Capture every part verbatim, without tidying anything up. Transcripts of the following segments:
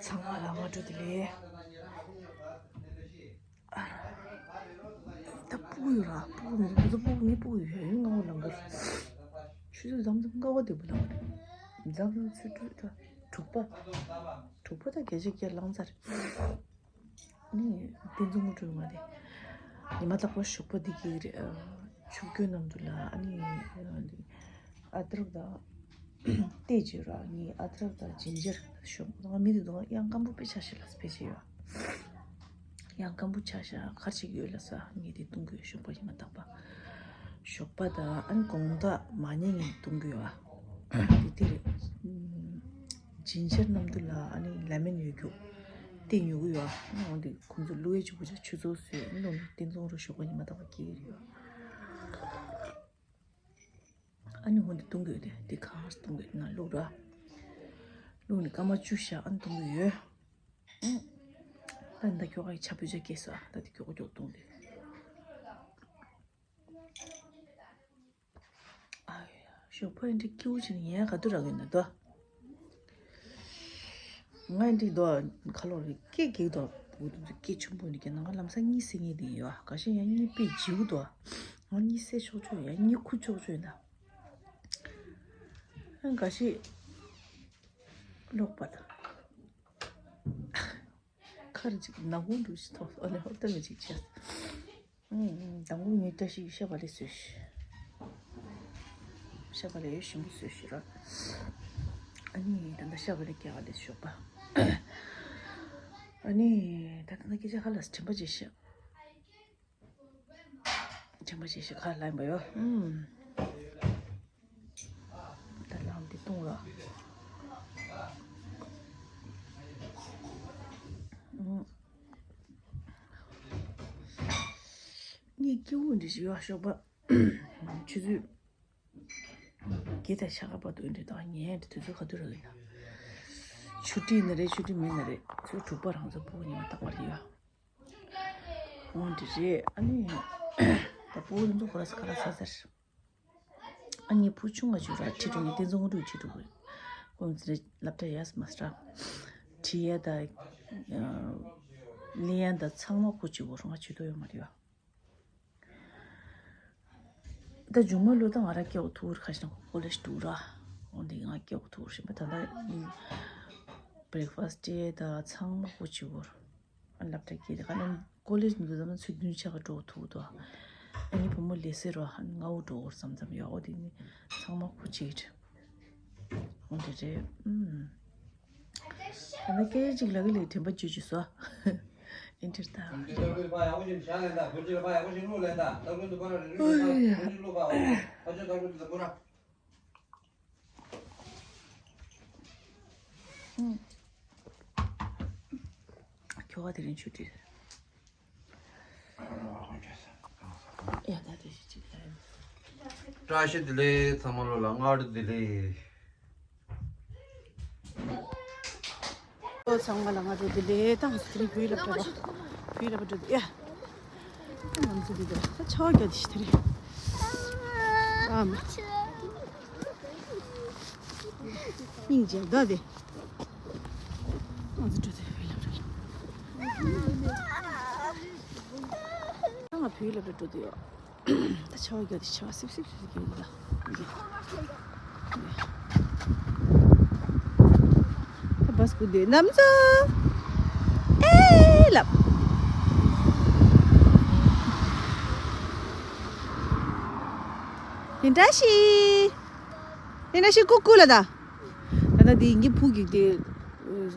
ཚང་མ་ལ་སྔ་དྲོ་བདེ་ལེགས། ད་སྤུ་གུ་ཡོད་ར། སྤུ་གུ་མི་འདུག་ཁོ་ཚོ་སྤུ་གུ་ངའི་སྤུ་གུ་ཡོད་ཡོད་ངའི་ངོ་ལ་འགུལ། ཆུ་ཚོད་འཛམ་འཛམ་དཀའ་བ་དེ་བུ་ལ་འཛམ་ཆུ་ཚོད་དྲུག་དྲུག་པ། དྲུག་པ་ད་གལ་ཆེ་སྐྱེ་ལང་ཚར། ནི་བསྟན་འཛིན་དངོས་གྲུབ་མ་རེད། ཉི་མ་རྟག་པར་ཞོགས་པ་འདི་གི་རེད། ཆུ་རྒྱུན་ནམ་དུ་ལ་ཨ་ནི་ཨ་དྲག་དང་། ལྟས་བྱེད་ར་ངའི་ཨ་དྲག་དང་ཇིན་ཇར་ཞོགས་ང་མི་དེ་དུང་ཡང་སྐམ་པོ་དཔེ་ཆ་ཤས་ལ་སྤེ་ཆེ་ཡོད། ཡང་སྐམ་པོ་ཆ་ཤས་ཁར་ཅིག་ཡོད་ལ་ས་ངས་དེ་བཏུང་དགོས་ཞོགས་པ་ཉི་མ་རྟག་པ། ཞོགས་པ་དང་ཨ་ནི་དགོང་དག་མ་ཉལ་ངས་བཏུང་དགོས་བ། དེ་དེ་རེད། ཇིན་ཇར་ནམ་དུ་ལ་ཨ་ནི་ལ་མེན་ཡོད་རྒྱུ། དེ་ཉོ་གི་ཡོད། ཨ་འོན་ཏེ་ཁོང་ཚོ་ལུ་ཝེ་ཅུ་བུ་ཅ་ཆུ་ཚོད་སུས་ཨ་ནི་ལོ་ནི་བསྟན་འཛིན་རུ་ཞོགས་པ་ཉི་མ་རྟག་པ་སྐྱེལ་གི་ཡོད། ཨ་ནི་འོན་ཏེ་བཏུང་གི་ཡོད་དེ་དེ་གང་བཏུང་གི་ཡོད་ན་ལུག་ར། ལུག་ནི་སྐར་མ་བཅུ་ཤ་ཨ་ནི་བཏུང་གི་ཡོད། ཨ་ད་ཁྱོ་ག་ཡི་ཆ་བུ་ཅ་སྐྱེས་སོ་ད་དེ་ཁྱོ་ག་ཁྱོ་བཏུང་དེ། ཨ་ཞོགས་པ་འདི་སྐྱིད་པོ་བྱས་ནས་ཉལ་ག་དུས་རག་གི་ཡིན་ན་དོ། ང་འདི་དོ་ཁ་ལོ་རེ་སྐད་རྒྱག་དོ་བུ་དུ་སྐད་ཆུང་པོ་འདི་ག་ནང་ལམ་སང་གཉིད་སད་ངེས་འདི་ཡོད་ག་ཤེད་ཡང་གཉིད་པས་འཇིགས་དོ། ང་གཉིད་སད་ཆོག་ཆོག་ཡང་གཉིད་ཁུག་ཆོག་ཆོག་ཡིན་ད། ག་ཤེད་ལོག་པ་དང་། ཁར་ཅིག་ནག་ཁུང་འདུག་ཅིག་ཐོག་ཨ་ནི་ཧོབ་ལྟ་མི་ཅིག་བྱས། ཨུམ་ཨུམ་དང་པོ་ངས་བཀྲ་ཤིས་ཤ་བག་ལེབ་བཟོས་ཤིག་ཤ་བག་ལེབ་ཞིམ་པོ་བཟོས་ཤིག་ར། ཨ་ནི་ད་ལྟ་ཤ་བག་ལེབ་རྒྱག་ག་ལས་ཞོགས་པ། ཨ་ནི་ད་ལྟ་ན་སྐད་ཆ་ཁ་ལ་དྲན་པ་བརྗེད་ཤག་དྲན་པ་བརྗེད་ཤག་ཁ་ལ་ཡིན་པ་ཡོད། ཨུམ། ད་ལམ་འདི་བཏུང་ར། ངའི་སྐྱེ་བོ་འདི་ཞིག་ཡོད་ཞོགས་པ། ཆུ་ཚོད་བརྒྱད་དང་ཕྱེད་ཀ་བར་དུ་འདི་དང་ཉལ་འདི་དུས་ཚོད་ག་དུས་རག་ཡིན་ན། ཆུ་ཊི་ན་རེད་ཆུ་ཊི་མིན་ན་རེད་ཚོད་དྲུག་པ་རང་ཚོ་སྤུ་གུ་ཉི་མ་རྟག་པར་ཡོད། འོང་འདི་རེད་ཨ་ནི། ད་སྤུ་གུ་འདི་ཚོ་ཁོ་ར་ས་ཁ་ལ་ས་ཟེར། ཨ་ནི་བུ་ཆུང་ང་ཅུ་ར་ཁྲི་དྲུག་ནི་བསྟན་འཛིན་དངོས་གྲུབ་ཁྲི་དྲུག་རེད། ཁོང་ཚོ་སློབ་གྲྭ་ཡས་མ་སྲ། ཁྲི་ཡ་ད། ལི་ཡན་ད་ཚང་མ་ཁོ་གཅིག་པོ་རུང་ང་ཇུས་གཏོགས་ཡོད་མ་རེད་བ། ད་མཇུག་མ་ལོ་ད་ང་ར་སྐྱེ་བ་ཐུག་ར་ཁ་ཤས་ན་ཁོ་ཀོ་ལེཇ་འགྲོ་ར། འོ་འདི་ང་སྐྱེ་བ་ཐུག་ར་ཤིན་པ་ད་ད། བྷི་རེག་ཕ་སི་ཊི་ད་ཚང་མ་ཁོ་གཅིག་པོ། ཨ་སློབ་གྲྭ་སྐྱེལ་དེ་ག་ནས་ཀོ་ལེཇ་འདུག་ཙམ་ན་ཚོད་བདུན་ཆ་ག་འགྲོ་ཐུག་དོ། ཨ་ནི་བུ་མོ་ལས་སེ་རོ་ཧན་ང་འུ་འགྲོ་བར་བསམ་ཙམ་ཡོད་འོ་དེ་ནི་ཚང་མ་ཁུ་ཅིག་རེད། འོ་དེ་རེད་ཨུམ། ད་ནི་སྐད་ཅིག་ལ་གི་ལས་དྲན་པ་བརྗོད་ཅིག་སོ། ཨིན་དྲིར་ད། ཁྱོ་ག་དེ་རིང་ཆུ་ཏི། ཡ་ད་དེ་ཞིག་ཅིག་ལ། བཀྲ་ཤིས་བདེ་ལེགས་ཚང་མ་ལོ་ལ་སྔ་དྲོ་བདེ་ལེགས། ཨོ་ཚང་མ་ལ་སྔ་དྲོ་བདེ་ལེགས་ད་ང་ཚོ་དེ་རིང་བོད་ཡིག་སློབ་གྲྭ་པ་བོད་ཡིག་སློབ་གྲྭ་འགྲོ་ཡ། ང་ཚོ་འདི་འདྲ་ད་ཆར་པ་རྒྱག་དེ་ཞིག་དེ་རེད། ཨ་མ། སྙིང་རྗེ་འདོད་དེ། ང་ཚོ་འགྲོ་དེ་བོད་ལ་འགྲོ་ལ། ང་བོད་ལ་འགྲོ་དེ་ཡོད། ད་ཆར་པ་རྒྱག་དེ་ཆར་པ་སིབ་སིབ་སིབ་སིབ་རྒྱག་གི་ད། ད་བ་སི་ཀུ་དེ་ནམ་ཚོ། ཨེ་ལབ། དེ་འདྲ་ཞིག་དེ་འདྲ་ཞིག་ཀུ་ཀུ་ལ་ད། ད་ལྟ་འདི་ངའི་བུ་གིས་དེ་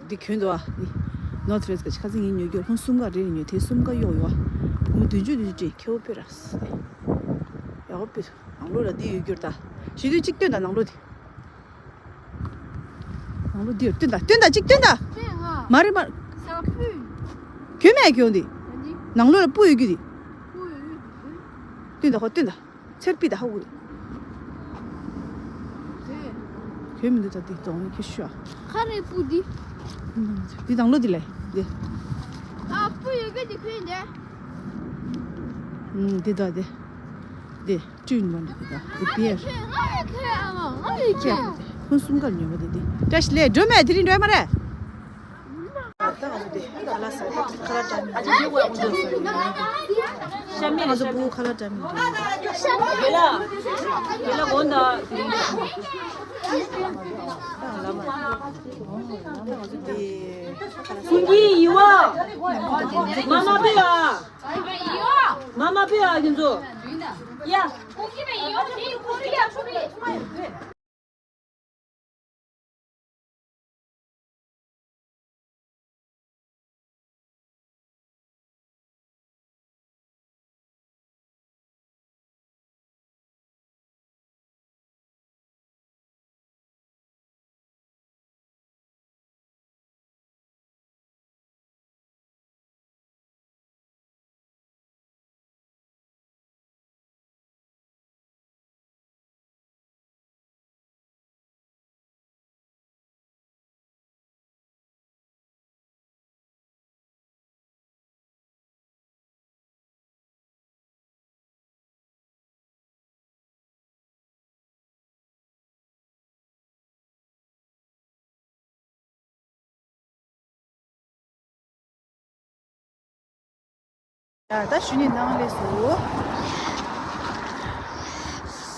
འདི་གྱོན་འདུག་ཨ། འདི་ནོར་ཐི་ཕེ་སི་གི་ཁ་སང་ངས་ཉོས་རྒྱུ་ཁོང་གསུམ་ཀ་རེ་རེ་ཉོས་དེ་གསུམ་ཀ་གཡོག་ཡོད་ཨ། བུ་མོ་བདུན་ཅུ་བདུན་ཅུ་སྤྲད་ཁེ་བོ་དཔེ་ར་སི་དེ། ཡག་པོ་དཔེ་ནང་ལོགས་ལ་འདི་ཡོད་རྒྱུར་ད། ཞི་དུས་གཅིག་སྟོན་ད་ནང་ལོགས་དེ། ནང་ལོགས་འདི་ཡོད་སྟོན་ད་སྟོན་ད་གཅིག་སྟོན་ད། མ་རེད་མ། གྱོན་མེད་གྱོན་དེ། ནང་ལོགས་ལ་སྤུ་ཡོད་རྒྱུ་དེ། སྟོན་ད་ཧོ་སྟོན་ད། ཚེར་པི་ད་ཧ་གོ་རེད། དེ། གྱོན་མི་འདུག་ད་འདི་གདོང་ཁྱེར་ཤོག་ཁ་རེ་སྤུ་འདི། འདི་དང་ལོ་འདི་ལས་འདི། ཨ་སྤུ་ཡོད་གི་འདི་གྱོན་འདི། ཨུམ་འདི་ད་འདི། འདི་བཀྲུས་ནོར་འདི་འདི་ད་འདི་པིར། ང་ཡི་གྱོན་ཨ་མ་ང་ཡི་གྱོན། ཁོང་གསུམ་ཀར་ཉོས་པ་འདི་འདི། བཀྲ་ཤིས་ལས་འགྲོ་མེད་དེ་རིང་འགྲོ་ཡ་མ་རེད། ད་ང་ཚོ་དེ་ཁ་ལག་ཟ་ཁ་ལག་འདྲ་མི་འདུག་ཤ་མེད། ང་ཚོ་བུ་ཁ་ལག་འདྲ་མི་འདུག་དེ་ལ་དེ་ལ་དགོང་དག་དེ་ལ་ང་ཚོ་དེ་ཁ་ལག་ཟ། ཀུན་གྱི་ཡིད་འོང་། མ་མ་པེ་ཨ། མ་མ་པེ་ཨ་གི་ཚོ། ཡ། ཡ། ད་གཞོན་ནུའི་ནང་སླེབས་སོང་། བོད་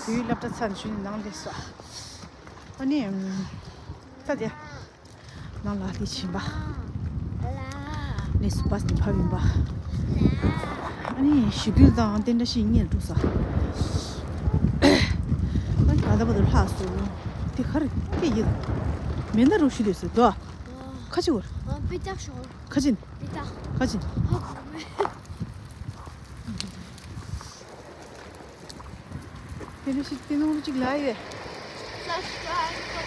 ཡིག་སློབ་གྲྭ་ཚར་ནས་གཞོན་ནུའི་ནང་སླེབས་སོང་། ཨ་ནི་ད་དེ། ནང་ལ་སླེབས་ཕྱིན་པ། གནས་སུ་བཱས་ནས་ཕབ་ཡིན་པ། ཨ་ནི་ཞི་དུལ་དང་དེ་འདྲ་ཞིག་ཉལ་འགྲོ་ས། ཨ་ནི་ད་ལྟ་བར་དུ་ལྷག་སོང་། དེ་ག་རེ་དེ་ཡིན། མེ་མདའ་རུ་ཤི་དུས་སུ་དོ། ཁ་ཆེ་བར། ཁ་ཆེ། ཁ་ཆེ། དེ་འདྲ་ཞིག་དེ་ནང་དུ་ཅིག་ལ་ཡོད། Subscribe། དེ་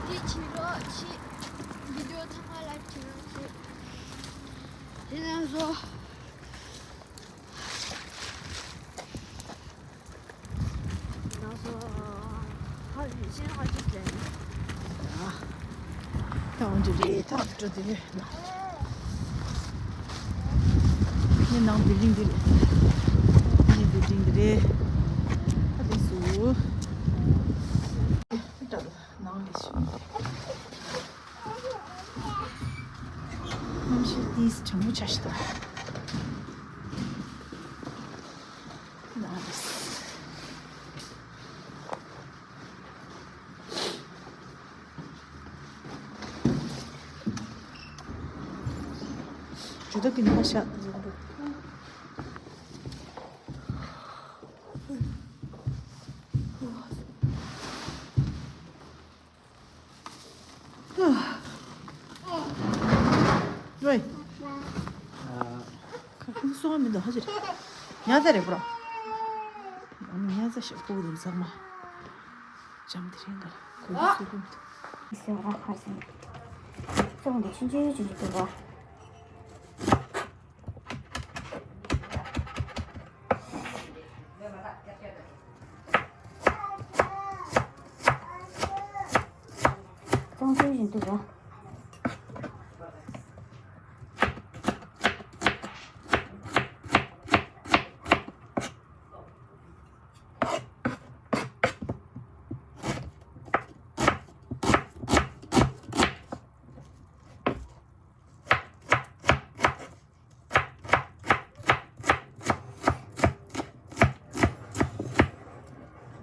བྱེད་རོགས་བྱེད། བི་ཌི་ཡོ་ཐོག་མ་ལ་བྱེད་རོགས་བྱེད། དེ་ནང་བཟོ། ད་འོན་ཏེ་རེད། ད་འགྲོ་དེ་རེད། ངའི་ནང་བིལ་ཌིང་འདི་རེད། ངའི་བིལ་ཌིང་འདི་རེད། ད་དེ་སུ། ད་ནང་ལས་ཤིག་གནམ་གཤིས་ཏིས་གྲང་མོ་ཆགས་ཤག་ད། ནང་ལས། ཇུ་ད་གི་ནང་ཤག་ད་ཟེར་འདུག་ཝེ། ཁ་ཁུ་སོང་མི་འདུག་ཧ་ཅི་རེད། ཉ་ཚ་རེད་པོ་ར། ཨ་ནི་ཉ་ཚ་ཞིག་སྤུ་གུ་འདུག་ཟག་མ། འཇམ་དེ་རིང་ག་ལ་ཁུ་སོ་གུ་འདུག་ཨི་སེ་ར་ཁར་སེ། ཙོང་འདི་ཆུང་ཆུང་ཆུང་ཆུང་འདུག་ར། ཙོང་ཆུང་ཆུང་འདུག་ར།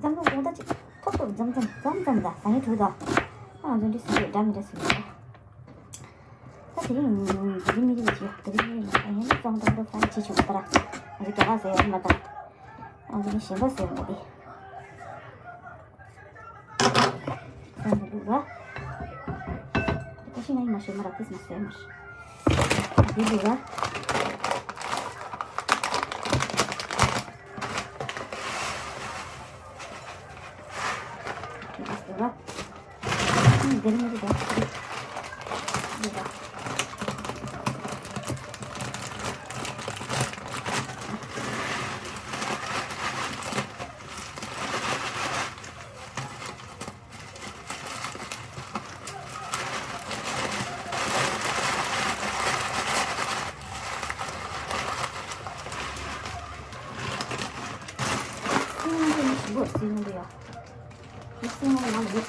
འཛམ་བུ་གུང་ད་ཅིག་ཐོབ་ཐོབ་འཛོམས་འཛོམས་འཛོམས་འཛོམས་ད་ཟ་ངེ་དྲུག་ད། ཨ་ང་ཚོ་འདྲི་ཟིན་རེད་འདྲ་མི་འདྲ་ཟིན་རེད། ད་དེ་རིང་དེ་རིང་མི་རིགས་ཅིག་དེ་རིང་མི་རིགས་ད་ཡང་ཙོང་ཏོང་ཏོ་ཕན་ཅི་ཆུ་ད་ར་ང་ཚོ་རྒྱ་གར་ཟེར་ཡ་མ་ད། ཨ་ང་ཚོ་ནི་གཞན་པ་ཟེར་མ་དེ། ད་འདི་འདུག་ར། ད་ཤི་ང་ཡི་མ་ཤོད་མ་ར་ཁྲིས་མ་ཟེར་མ་ཤི། འདི་འདུག་ར། འདི་འདུག་ར། འདི་མི་འདུག་ར། འདི་འདུག་ར། སྲིང་མོ་འདི་ནི་ཞིམ་པོ་སྲིང་མོ་འདི་ཡ། འདི་སྲིང་མོ་ནང་ཡོད།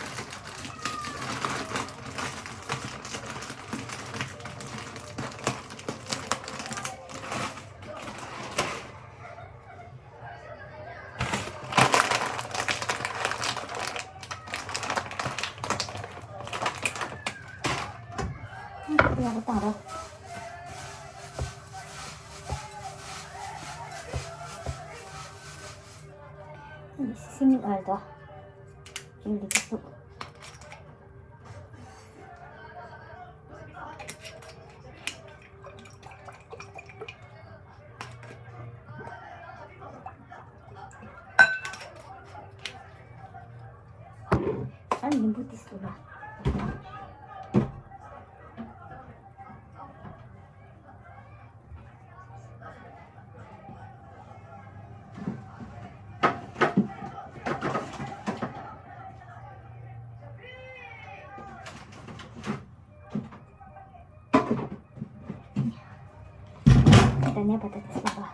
ཡག་པོ་བཏང་རོགས། སི་སི་མིག་ཨར་དོ། ཡུལ་ལི་ཀ་སུ། ཨ་ནི་ལིམ་བུ་ཏིས་ལ། ད་ནས་པ་ད་ཏིས་ལ་བ།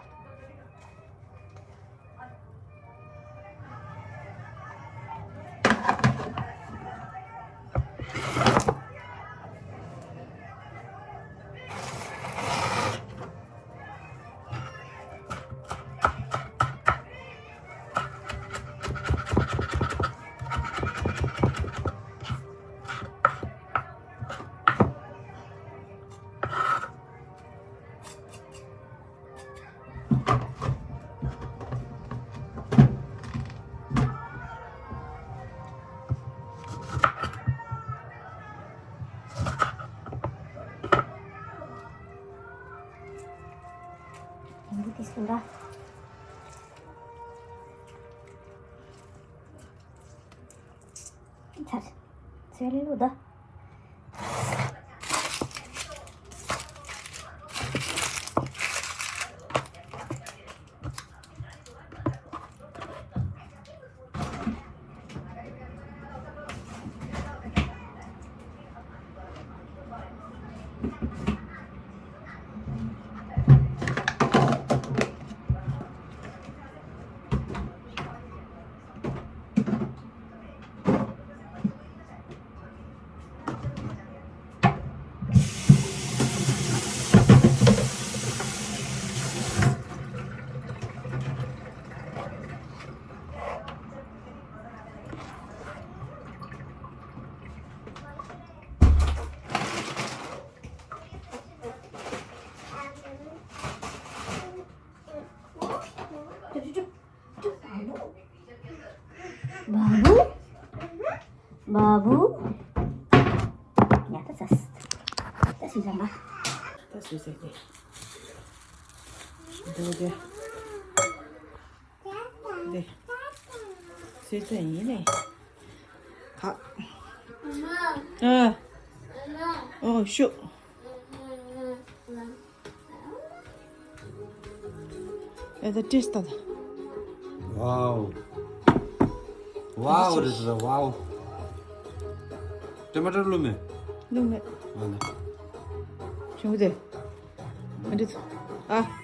འདི་དེ་སུ་ར། ཚར། ཚོད་ལས་ལོ་ད། བ་བུ། བ་བུ། ཡ་ད་ཙ། ད་སུས་ཟ་མ། ད་སུས་ཟ་གི། འདུག་གི། འདི། སུས་ཟ་ཡིན་ནི། ད། ཨ། ཨོ་ཤུ། ཨེ་ད་ཏེས་ད་ད། Wow. Wow, this is a wow. Tomato བླུགས་མེད། བླུགས་མེད། ཨ་ནི། ཞུ་དེ། ཨ་འདི་ཚོ། ཨ།